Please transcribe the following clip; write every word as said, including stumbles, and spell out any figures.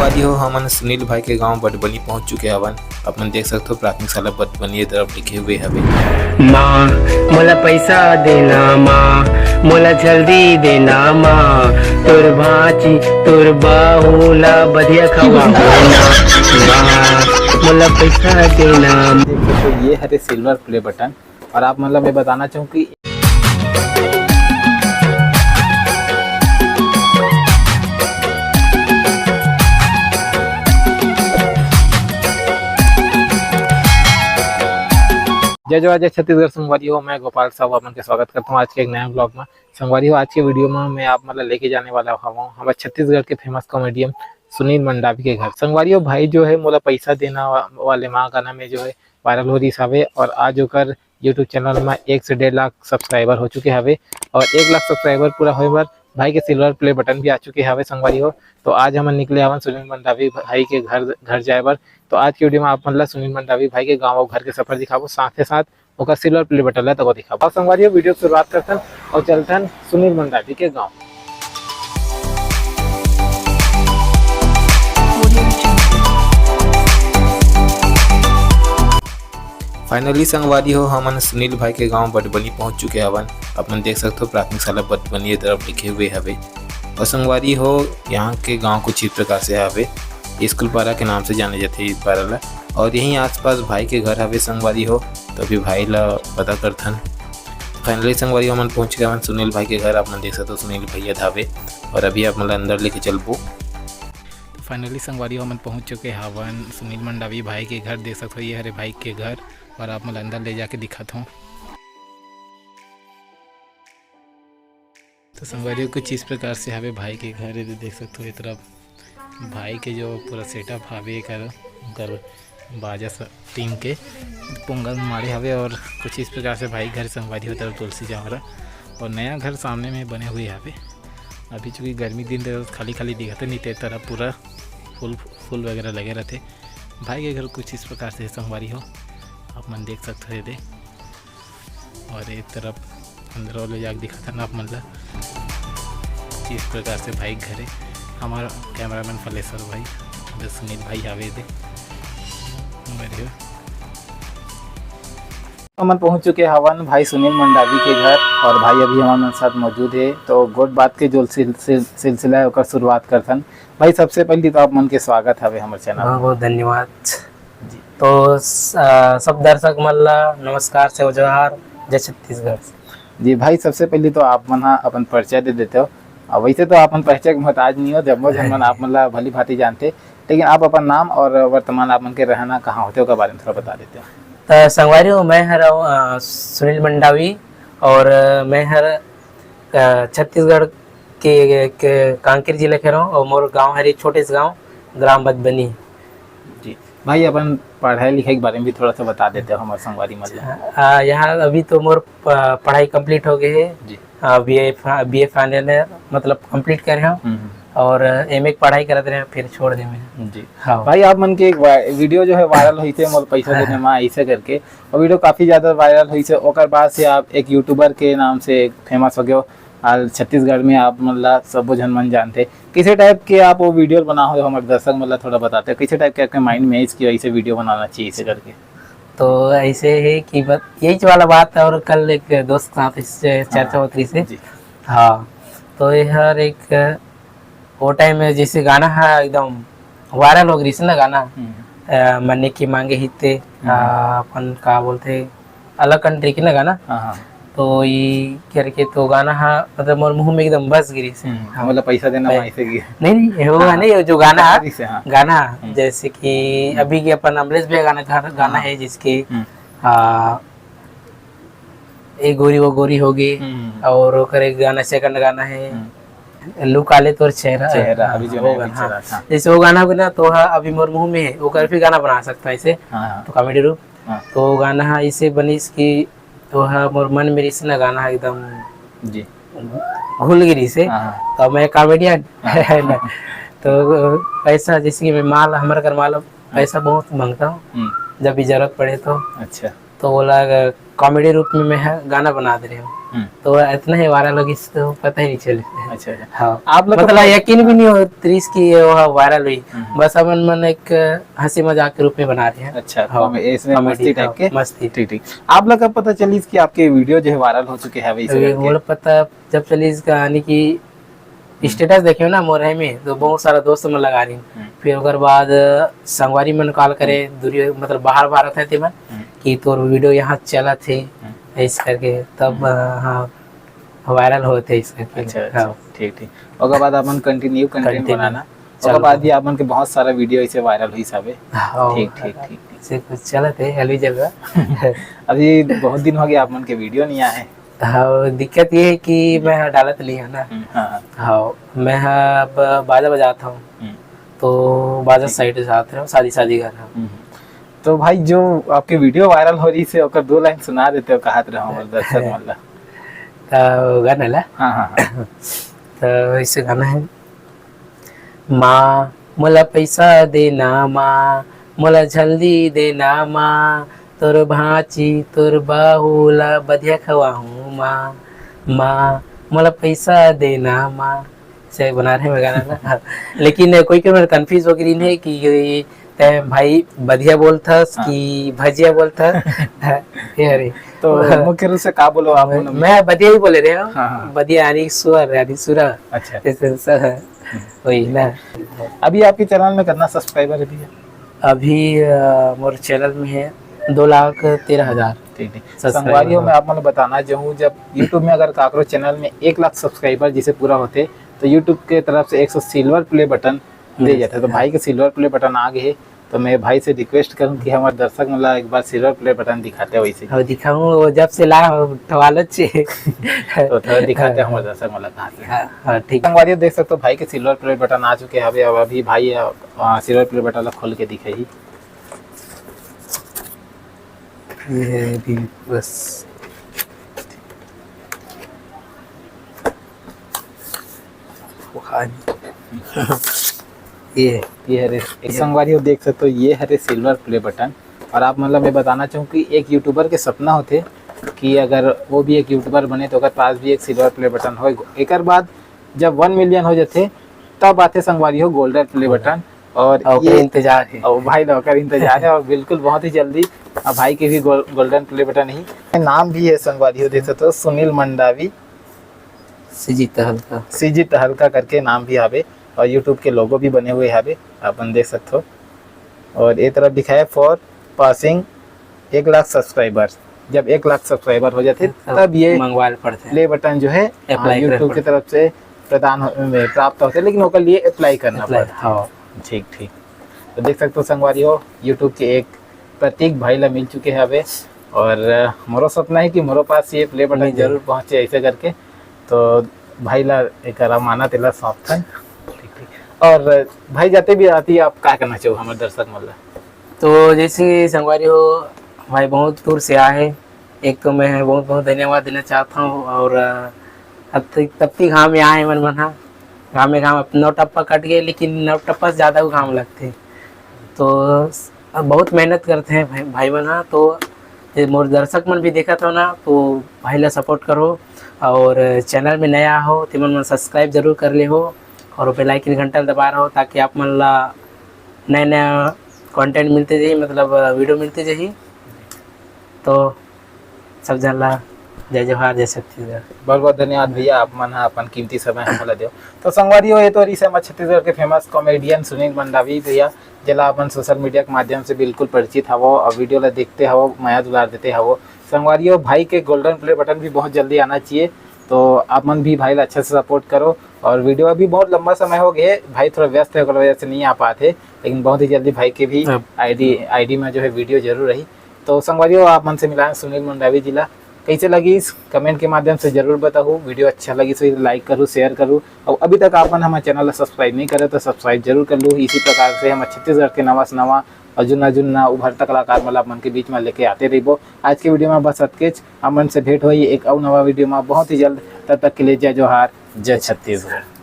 अभी हो हमन सुनील भाई के गांव बटबनी पहुंच चुके हवन। अपन देख सकते हो प्राथमिक शाला बटबनी तरफ लिखे हुए हवे। माँ, मोला पैसा देना माँ, मोला जल्दी देना माँ, तोर भांची तोर बहू ला बढ़िया खवाहूँ ना माँ, मोला पैसा देना। देख सकते हो ये हरे सिल्वर प्ले बटन। और आप मतलब मैं बताना चाहूँ कि जय जोहार, जय छत्तीसगढ़ संगवारी हो, मैं गोपाल साहू अपन के स्वागत करता हूँ आज के एक नया ब्लॉग में। संगवारी हो, आज के वीडियो में मैं आप मतलब लेके जाने वाला हूँ हमारे छत्तीसगढ़ के फेमस कॉमेडियन सुनील मंडावी के घर। संगवारी हो, भाई जो है मोला पैसा देना वा-, वाले माँ गाना में जो है वायरल हो रही हवे और आज ओकर YouTube चैनल में एक से डेढ़ लाख सब्सक्राइबर हो चुके हवे और एक लाख सब्सक्राइबर पूरा होए बर भाई के सिल्वर प्ले बटन भी आ चुके हवे संगवारी हो। तो आज हमन निकले हवन सुनील मंडावी भाई के घर, घर जाए बर। तो आज के वीडियो में आप मन ला सुनील मंडावी भाई के गाँव और घर के सफर दिखाबो, साथ ही साथ ओकर सिल्वर प्ले बटन ला तको दिखाबो। और संगवारी हो, वीडियो के शुरुआत करथन और चलथन सुनील मंडावी के गाँव। फाइनली संगवारी हो, हमन सुनील भाई के गांव बटबनी पहुंच चुके हवन। अपन देख सकते हो प्राथमिक शाला बटबनी तरफ लिखे हुए हवे। और संगवारी हो, यहाँ के गांव कुछ इस प्रकार से हवे, स्कूल पारा के नाम से जाने जाथे इस पारा ला। और यहीं आसपास भाई के घर हवे संगवारी हो, तो अभी भाई ला पता करथन। फाइनली संगवारी हो, हमन पहुंच गए हवन सुनील भाई के घर। आप मन देख सकते हो सुनील भैया धावे, और अभी आप मन ला अंदर लेके चलबो। तो फाइनली संगवारी हो, हमन पहुंच चुके हवन सुनील मंडावी भाई के घर। देख सकते हो ये हरे भाई के घर, और आप मन ला अंदर ले जाके दिखात हूँ। तो संगवारी हो, कुछ इस प्रकार से हवे भाई के घर। ये देख सकते हो ये तरफ भाई के जो पूरा सेटअप हवे, एकर ओकर बाजा टीम के पोंगल मारे हवे, और कुछ इस प्रकार से भाई घर संगवारी हो तरफ तुलसी चौरा, और नया घर सामने में बने हुए हवे। अभी चूँकि गर्मी दिन रहे तो खाली खाली दिखते, नहीं तो तरफ पूरा फूल, फूल वगैरह लगे रहते। भाई के घर कुछ इस प्रकार से संगवारी हो, आप मन देख सकते हो ये दे। और एक तरफ अंदर ले जाके दिखाथन आप मन ला। इस प्रकार से भाई घरे हमारा कैमरामैन फलेश्वर भाई, बस सुनील भाई आवे दे। हमन पहुंच चुके हवन भाई सुनील मंडावी के घर, और भाई अभी हमारे मन साथ मौजूद है। तो गोठ बात के जो सिल-, सिल-, सिलसिला है ओकर शुरुआत करथन। भाई सबसे पहले तो आप मन के स्वागत हवे हमर चैनल बहुत में। बहुत धन्यवाद। जी। तो स-, अ, सब दर्शक मन ला नमस्कार से जोहार, जय छत्तीसगढ़। जी भाई, सबसे पहले तो आप मन हा अपन परिचय दे देते हो। अब वैसे तो आप मन परिचय के मोहताज नहीं हो, जम्मो झन मन आप मन ला भली भांति जानते, लेकिन आप अपन नाम और वर्तमान आप मन के रहना कहाँ होते ओकर बारे में थोड़ा बता देते हो। तो संगवारी हो, मैं हर, अ, सुनील मंडावी और, अ, मैं हर, अ, छत्तीसगढ़ के, के कांकेर जिला के रहूं और मोर गांव हरे छोटे से गांव, ग्राम बदबनी। जी भाई, अपन पढ़ाई लिखाई के बारे में भी थोड़ा सा बता देते हो हमारे संगवारी मन ला। आ, यहाँ अभी तो मोर प-, पढ़ाई complete हो गए है। जी। आ, बीए फा-, बीए final है, मतलब complete करे हूँ। हम्म, हम्म। और एमए के पढ़ाई करत रहे, फिर छोड़ दे मैं। जी। हाँ। भाई, आप मन के एक वा-, वीडियो जो है वायरल हुई थे, मोर पैसा हाँ। देने माँ ऐसे करके, और वीडियो काफी ज्यादा वायरल हुई थे। ओकर बाद से आप एक यूट्यूबर के नाम से फेमस हो गए हो। आज छत्तीसगढ़ में आप मन ला सबो झन मन जानते। किसे टाइप के आप वो वीडियो बनाओ हो, हमारे दर्शक मन ला थोड़ा बताते, किसे टाइप के आपके माइंड में आइस कि ऐसे वीडियो बनाना चाहिए, ऐसे करके? तो ऐसे है कि बस यही वाला बात, और कल एक दोस्त के साथ इससे चर्चा हाँ, होत रही से। जी। हाँ, तो ये हर एक वो टाइम में जैसे गाना है एकदम वायरल हो गई ना गाना, हम्म। अ, मन्ने की मांगे हिते, हम्म। अ, अपन का बोलते, अलग कंट्री के ना गाना। हाँ, हाँ। तो ये करके तो गाना हा, मतलब मोर मुंह में एकदम बस गिरी से। हम्म, हाँ। मतलब पैसा देना पै-, वहीं से गिर- नहीं, नहीं, वो हाँ, नहीं, वो जो गाना हाँ, हा, गिरी से, हाँ। गाना, हम्म। जैसे कि हम्म। अभी के अपन अमलेश भैया गाना, गाना हाँ। है जिसके, हम्म। आ, ए गोरी वो गोरी होगी, हम्म। और ओकर एक गाना, सेकंड गाना है, हम्म। लू काले तोर चेहरा, चेहरा, हाँ, अभी जो वो नया गाना, पिक्चर हाँ। आता। जैसे वो गाना हो ना, तो हाँ, अभी मोर मुंह में है, ओकर फिर गाना बना सकता है इसे, हाँ, हाँ। तो कॉमेडी रूप। हाँ। तो गाना हा इसे बनिस कि तो हा मोर मन में रिस ना गाना हा एकदम जी। घुल गिरी से। हाँ, हाँ। तो मैं कॉमेडियन हाँ। है ना, तो पैसा जैसे कि मैं माल, हमारे घर माल हाँ। पैसा बहुत मांगता हूँ, हम्म। जब भी जरूरत पड़े तो। अच्छा। तो बोला, कॉमेडी रूप में मैं हा गाना बना दे रहे हूँ। हम्म। तो इतना ही वायरल हो गई, तो पता ही नहीं चले। अच्छा, अच्छा। हाँ। आप लोग मतलब, का यकीन भी नहीं हो, त्रिस की ये वो वायरल हुई। हम्म। बस अपन मन एक हंसी मजाक के रूप में बना रहे हैं। अच्छा, हाँ, कॉमे-, इसमें comedy, मस्ती type हाँ, के? मस्ती। ठीक, ठीक। आप लोग का पता चलिस कि आपके वीडियो जो है वायरल हो चुके हैं अभी इसे अभी करके? मोर पता जब चलिस कहानी की हम्म। स्टेटस देखे ना मोर है में, तो बहुत सारा दोस्त मन लगा रही। हम्म। फिर ओकर बाद, अ, संगवारी मन कॉल करे, हम्म। दूरी, मतलब, बाहर भारत है ते मन, हम्म। कि तोर वीडियो यहाँ चलत हे, हम्म। ऐसे करके। तब, हम्म। अ, हाँ, वायरल होत हे ऐसे करके। अच्छा, अच्छा। हाँ। ठीक, ठीक। ओकर बाद अपन कंटिन्यू कंटेंट कंटिन्यू। बनाना। चलो। ओकर बाद भी अपन के बहुत सारा वीडियो ऐसे वायरल हुई साबे। हाँ, ठीक, ठीक, हाँ, ठीक, ठीक। ऐसे कुछ चलत हे, अलवी जलवा। अभी बहुत दिन हो गया आप मन के वीडियो नहीं आए। हाँ, दिक्कत ये है कि मैं ह डालत नहीं हूँ ना। हम्म, हाँ, हाँ। हाँ, मैं ह अब बाजा बजात हूँ, हम्म। तो बाजा ठीक। साइड जात रहे, शादी, शादी गाना। हम्म। तो भाई, जो आपके वीडियो वायरल हो रही से, ओकर दो लाइन सुना देते हो, कहत रहो हमर दर्शक मन ला। तो गाना ला? हाँ, हाँ, हाँ। तो ऐसे गाना है, माँ, मोला पैसा देना माँ, मोला जल्दी देना माँ, तोर भांची, तोर बहू ला बधिया खवाहूँ माँ, माँ, मोला पैसा देना माँ। से बना रहे मैं गाना ना। लेकिन कोई कोई मेरे कन्फ्यूज हो गई है कि ये तै भाई बधिया बोलथस हाँ। कि भजिया बोलथस? ये अरे। तो मुख्य रूप से का बोलो आप मैं, दोनों में? मैं बधिया ही बोले रहे हूँ। हाँ, हाँ। बधिया यानी सुअर, यानी सुरा। अच्छा। जैसे स-, वही ना। अभी आपके चैनल में कितना सब्सक्राइबर है भैया? अभी, अ, मोर चैनल में है दो लाख तेरह हजार ठीक, ठीक। सब्सक्राइबर। संगवारी हो, मैं आप मन ल बताना चाहूँ, जब YouTube में अगर काकरो चैनल में एक लाख सब्सक्राइबर जिसे पूरा होते, तो YouTube के तरफ से एक सौ सिल्वर प्ले बटन दे हम्म। जाते। तो भाई के सिल्वर प्ले बटन आ गए, तो मैं भाई से रिक्वेस्ट करूँ कि हमारे दर्शक मन ला एक बार सिल्वर प्ले बटन दिखाते वैसे। हाँ, दिखाऊँ, वो जब से ला, उठवालत से। तो थोड़ा दिखाते हैं हाँ। हमारे दर्शक मन ला कहाँ से। हाँ, हाँ, ठीक। संगवारी हो, देख सकते हो, भाई के सिल्वर प्ले बटन आ चुके हैं। अभी, अब अभी भाई, अ, सिल्वर प्ले बटन ला खोल के दिखाई। ये है अभी बस। वो खा नहीं। ये है। ये हरे, एक संगवारी हो देख सकते हो, ये हरे सिल्वर प्ले बटन। और आप मन ला मैं बताना चाहूँ कि एक यूट्यूबर के सपना होथे कि अगर वो भी एक यूट्यूबर बने तो ओकर पास भी एक सिल्वर प्ले बटन होए। एकर बाद जब वन मिलियन हो जाथे, तब आथे संगवारी हो गोल्डन प्ले बटन। और और ओकर ये इंतजार है। और भाई ला ओकर इंतजार है और बिल्कुल बहुत ही जल्दी अब भाई के भी गोल-, गोल्डन प्ले बटन ही। नाम भी है संगवारी हो, देख सकते हो, सुनील मंडावी। सीजी तहलका। सीजी तहलका करके नाम भी आवे और YouTube के लोगो भी बने हुए हावे, अपन देख सकते हो। और ये तरफ लिखा है for passing एक लाख सब्सक्राइबर। जब एक लाख सब्सक्राइबर हो जाते, तब तब ये मंगवा ल पड़थे। प्ले बटन जो है, अप्लाई हाँ, करे YouTube की पड़थे। तरफ से प्रदान हो, में प्राप्त होते, लेकिन ओकर लिए अप्लाई करना अप्लाई, पड़ता है। हाँ। ठीक, ठीक। तो देख सकते हो संगवारी हो, YouTube के एक प्रतीक भाई ला मिल चुके हैं अबे। और, अ, मोरो सपना है कि मोरो पास ये प्ले बटन मिल जाए। जरूर पहुंचे ऐसे करके। तो भाई ला एक अमानत एला सौंपथन। ठीक, ठीक। और भाई, जाते भी आती आप का कहना चाहो हमारे दर्शक मन ला? तो जैसे संगवारी हो, भाई बहुत दूर से आए हैं, एक तो मैं बहुत बहुत धन्यवाद देना चाहता हूँ। और, अ, अब तक तपती घाम में आए मन मन हा, घाम में घाम, अब नौ टप्पा कट गए, लेकिन नौ टप्पा से ज़्यादा घाम लगते। तो अब बहुत मेहनत करते हैं भाई, भाई मन हा। तो ये मोर दर्शक मन भी देखत हो ना, तो भाई ला सपोर्ट करो, और चैनल में नया हो, तेमन मन सब्सक्राइब जरूर कर ले हो, और बेल आइकन घंटा दबा रहो, ताकि आप मन ला नया नया कंटेंट मिलते जाही, मतलब वीडियो मिलते जाही। तो सब झन ला जय जोहार, जय छत्तीसगढ़। बहुत बहुत धन्यवाद भैया, आप मन हा अपन कीमती समय हमन ला देव। तो संगवारी हो, ये तो रहिस हमर छत्तीसगढ़ के फेमस कॉमेडियन सुनील मंडावी भैया, जेला अपन सोशल मीडिया के माध्यम से बिल्कुल परिचित हवो और वीडियो ला देखते हवो, मया दुलार देते हवो। संगवारी हो, भाई के गोल्डन प्ले बटन भी बहुत जल्दी आना चाहिए, तो आप मन भी भाई ला अच्छा से सपोर्ट करो। और वीडियो अभी बहुत लंबा समय हो गए, भाई थोड़ा व्यस्त है, ओकर वजह से नहीं आ पाते, लेकिन बहुत ही जल्दी भाई के भी अब आईडी, आईडी में जो है वीडियो जरूर रही। तो संगवारी हो, आप मन से मिलाएं सुनील मंडावी जी ला। कैसे लगिस, कमेंट के माध्यम से जरूर बताहू। वीडियो अच्छा लगिस होही तो लाइक करू, शेयर करू, और अभी तक आप मन हमर चैनल ला सब्सक्राइब नहीं करे तो सब्सक्राइब जरूर कर लू। इसी प्रकार से हमर छत्तीसगढ़ के नवा से नवा और जुन्ना जुन्ना उभरता कलाकार मन ला आप मन के बीच में लेके आते रहिबो। आज के वीडियो में बस अतकेच, आप मन से भेंट होही एक अउ नवा वीडियो में बहुत ही जल्द। तब तक के लिए जय जोहार, जय छत्तीसगढ़।